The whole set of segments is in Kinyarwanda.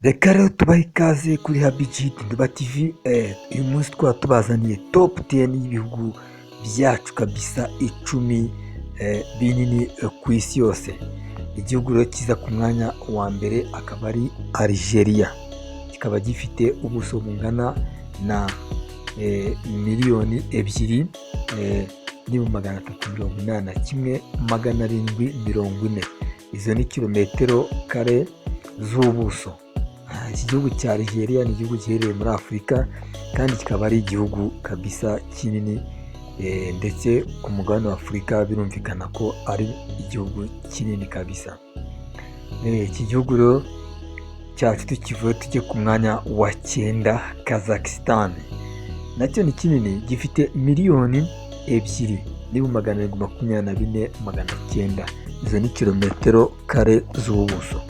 Reka rero tubahe ikaze kuri Habijit Nduba TV. Uyu munsi twaba tubazaniye top 10 y'ibihugu byacu kabisa 10 binini ku isi yose. Igihugu rero kiza ku mwanya wa mbere akaba ari Algeria, kikaba gifite ubuso bungana na miliyoni 2 n'ibihumbi 381,740. Izo ni kilometero kare z'ubuso. Iki gihugu cya Algeria ni igihugu giherereye muri Afurika kandi kikaba ari igihugu kabisa kinini, ndetse ku mugabane wa Afurika birumvikana ko ari igihugu kinini kabisa. Iki gihugu rero cyacu tukivuye, tujye ku mwanya wa cyenda, Kazakhstan. Nacyo ni kinini, gifite miliyoni 2 n'ibihumbi 724,900. Izo ni kilometero kare z'ubuso.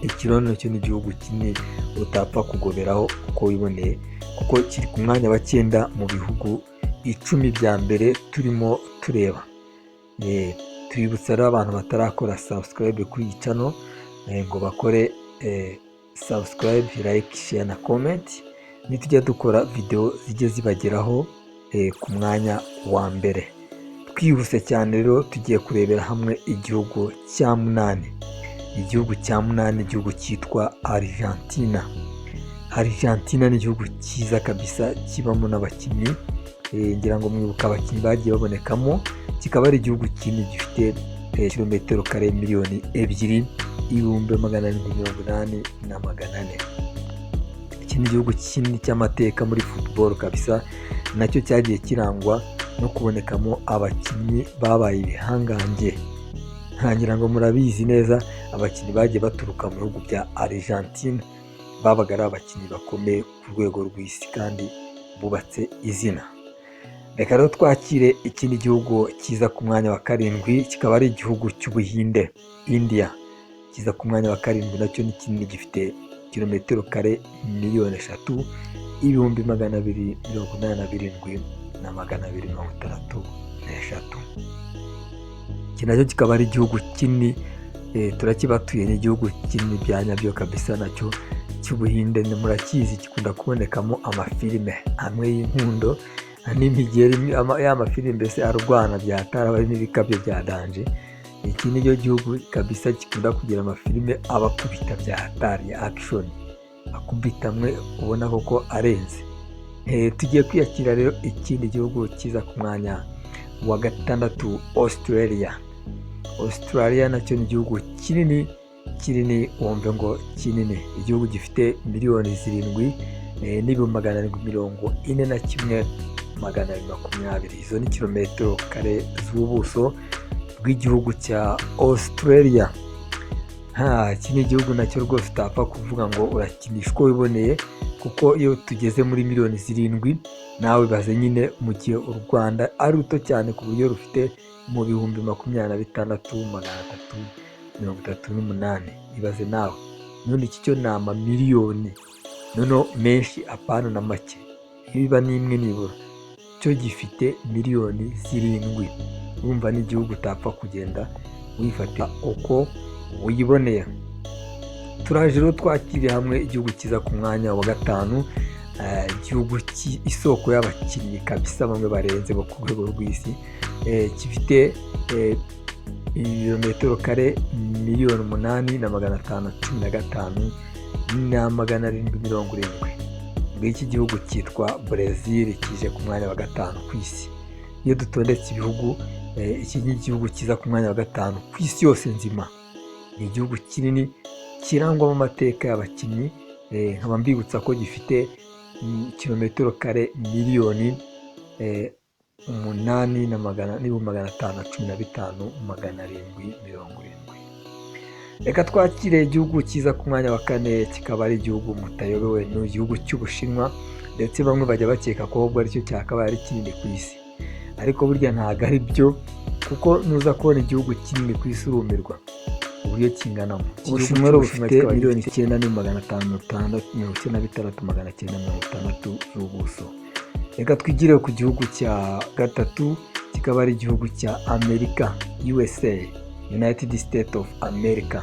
Iki rero nacyo ni igihugu kinini utapfa kugoberaho uko wiboneye, kuko kiri ku mwanya wa cyenda mu bihugu 10 bya mbere turimo tureba. Tubibutsa rero abantu batarakora subscribe kuri iyi channel ngo bakore subscribe, like, share na comment, nitujya dukora video zijye zibageraho ku mwanya wa mbere. Twihuse cyane rero, tugiye kurebera hamwe igihugu cya munani. Igihugu cya munani, igihugu cyitwa Argentina. Argentina ni igihugu cyiza kabisa, kibamo n'abakinnyi. Ngira ngo mwibuka abakinnyi bagiye babonekamo. Kikaba ari igihugu kinini gifite kilometero kare miliyoni 2 780,400. Iki ni igihugu kinini cy'amateka muri football kabisa, nacyo cyagiye kirangwa no kubonekamo abakinnyi babaye ibihangange. Ngira ngo murabizi neza, abakinnyi bagiye baturuka mu bihugu bya Argentine babaga ari abakinnyi bakomeye ku rwego rw'isi kandi bubatse izina. Reka rero twakire ikindi gihugu kiza ku mwanya wa karindwi, kikaba ari igihugu cy'Ubuhinde, India. Kiza ku mwanya wa karindwi, nacyo ni kinini, gifite kilometero kare miliyoni 3 287,263. Iki nacyo kikaba ari igihugu kinini, turakibatuye, ni igihugu kinini bya nyabyo kabisa nacyo cy'Ubuhinde. Murakizi, gikunda kubonekamo amafilime amwe y'inkundo n'imigeri, ya mafilime mbese arwana bya hatari, n'ibikabyo bya danger. Iki ni cyo gihugu kabisa gikunda kugira amafilime abakubita bya hatari ya action, akubita amwe ubona koko arenze. Tugiye kwiyakira rero ikindi gihugu kiza ku mwanya wa gatandatu, Australia. Australia nacyo ni igihugu kinini kinini, wumve ngo kinini. Igihugu gifite miliyoni 7 n'ibihumbi 741,220. Izo ni kilometero kare z'ubuso bw'igihugu cya Australia. Iki ni igihugu nacyo rwose utapfa kuvuga ngo urakinisha uko wiboneye, kuko iyo tugeze muri miliyoni 7 nawe ibaze nyine, mu gihe u Rwanda ari ruto cyane ku buryo rufite mu 26,338. Ibaze nawe none, iki cyo ni amamiliyoni noneho menshi, apana na make, iyo iba n'imwe nibura. Cyo gifite miliyoni 7. Urumva ni igihugu utapfa kugenda wifatira uko wiboneye. Turaje rero twakiriye hamwe igihugu kiza ku mwanya wa gatanu, igihugu isoko y'abakinnyi kabisa bamwe barenze bo ku rwego rw'isi, gifite ibirometero kare miliyoni 8,515,770. Ngiki gihugu cyitwa Brazil, kije ku mwanya wa gatanu ku isi. Iyo dutondetse ibihugu, iki ni igihugu kiza ku mwanya wa gatanu ku isi yose nzima. Ni igihugu kinini kirangwamo amateka y'abakinnyi. Nkaba mbibutsa ko gifite kilometero kare miliyoni 8 na magana n'ibihumbi 515,770. Reka twakire igihugu cyiza ku mwanya wa kane, kikaba ari igihugu mutayobewe, ni igihugu cy'Ubushinwa. Ndetse bamwe bajya bakeka ko ahubwo aricyo cyakabaye ari kinini ku isi, ariko burya ntabwo ari byo, kuko nuza kubona igihugu kinini ku isi urumirwa uburyo kinganamo. Ubushinwa rero bufite miliyoni 9 n'ibihumbi 596,960 z'ubuso. Reka twigire ku gihugu cya gatatu, kikaba ari igihugu cya Amerika, USA, United States of America.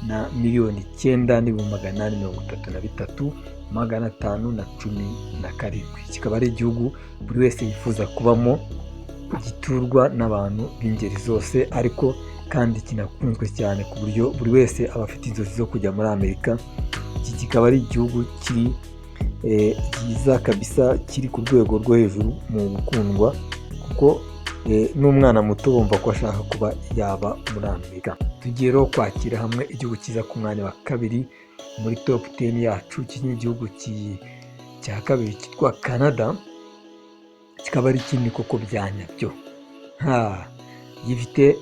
na 9,833,517. Kikaba ari igihugu buri wese yifuza kubamo, giturwa n'abantu b'ingeri zose, ariko kandi kinakunzwe cyane ku buryo buri wese aba afite inzozi zo kujya muri Amerika. Iki kikaba ari igihugu kiri cyiza kabisa, kiri ku rwego rwo hejuru mu gukundwa, kuko n'umwana muto bumva ko ashaka kuba yaba muri Amerika. Tugiye rero kwakira hamwe igihugu cyiza ku mwanya wa kabiri muri top 10 yacu. Iki ni igihugu cya kabiri cyitwa Canada, kikaba ari kinini koko bya nyabyo. Ha gifite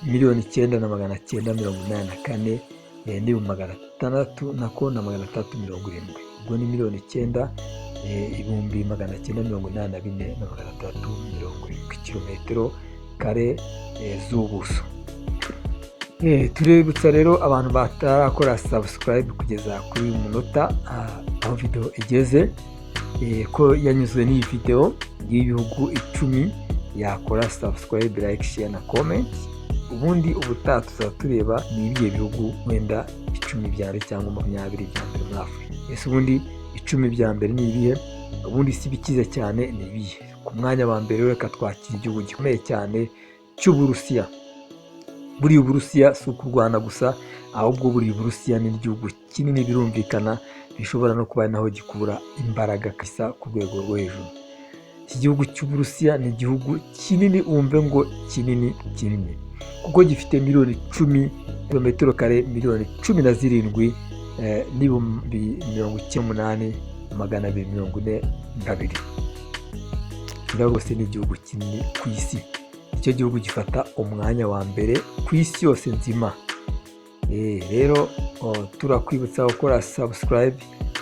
9,984 n'ibihumbi 600 nako na 670. Ubwo ni 9,984,670 kilometero kare z'ubuso. Tuributsa rero abantu batarakora subscribe kugeza kuri uyu munota, aho video igeze, ko yanyuzwe n'iyi video y'ibihugu 10, yakora subscribe, like, share na comment. Ubundi ubutaha tuzaba tureba ni ibihe bihugu wenda 10 bya mbere cyangwa 20 bya mbere muri Afurika. Ese ubundi 10 bya mbere ni ibihe? Ubundi si bikize cyane ni ibihe? Ku mwanya wa mbere, reka twakira igihugu gikomeye cyane cy'Uburusiya. Buriya Uburusiya si ukurwana gusa, ahubwo buriya Uburusiya ni igihugu kinini, birumvikana bishobora no kuba ari naho gikura imbaraga kabisa ku rwego rwo hejuru. Iki gihugu cy'Uburusiya ni igihugu kinini, wumve ngo kinini kinini, kuko gifite miliyoni 10 kilometero kare 17,098,242. Rero rwose ni igihugu kinini ku isi, icyo gihugu gifata umwanya wa mbere ku isi yose nzima. Rero turakwibutsa gukora subscribe,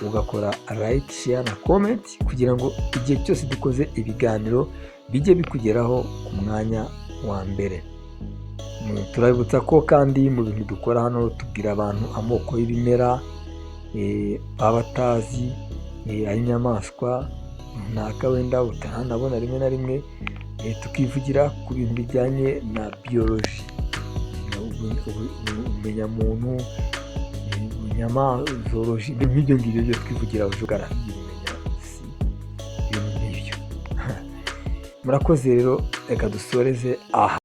ugakora like, share na comment, kugira ngo igihe cyose dukoze ibiganiro bijye bikugeraho ku mwanya wa mbere. Turabibutsa ko kandi mu bintu dukora hano tubwira abantu amoko y'ibimera baba batazi, ay'inyamaswa runaka wenda utaranabona rimwe na rimwe, tukivugira ku bintu bijyanye na biyoloji, ubumenyamuntu, zoology, ibintu nk'ibyo ngibyo byo twivugira, geography, ubumenyasi, ibintu nk'ibyo. Murakoze rero, reka dusoreze aha.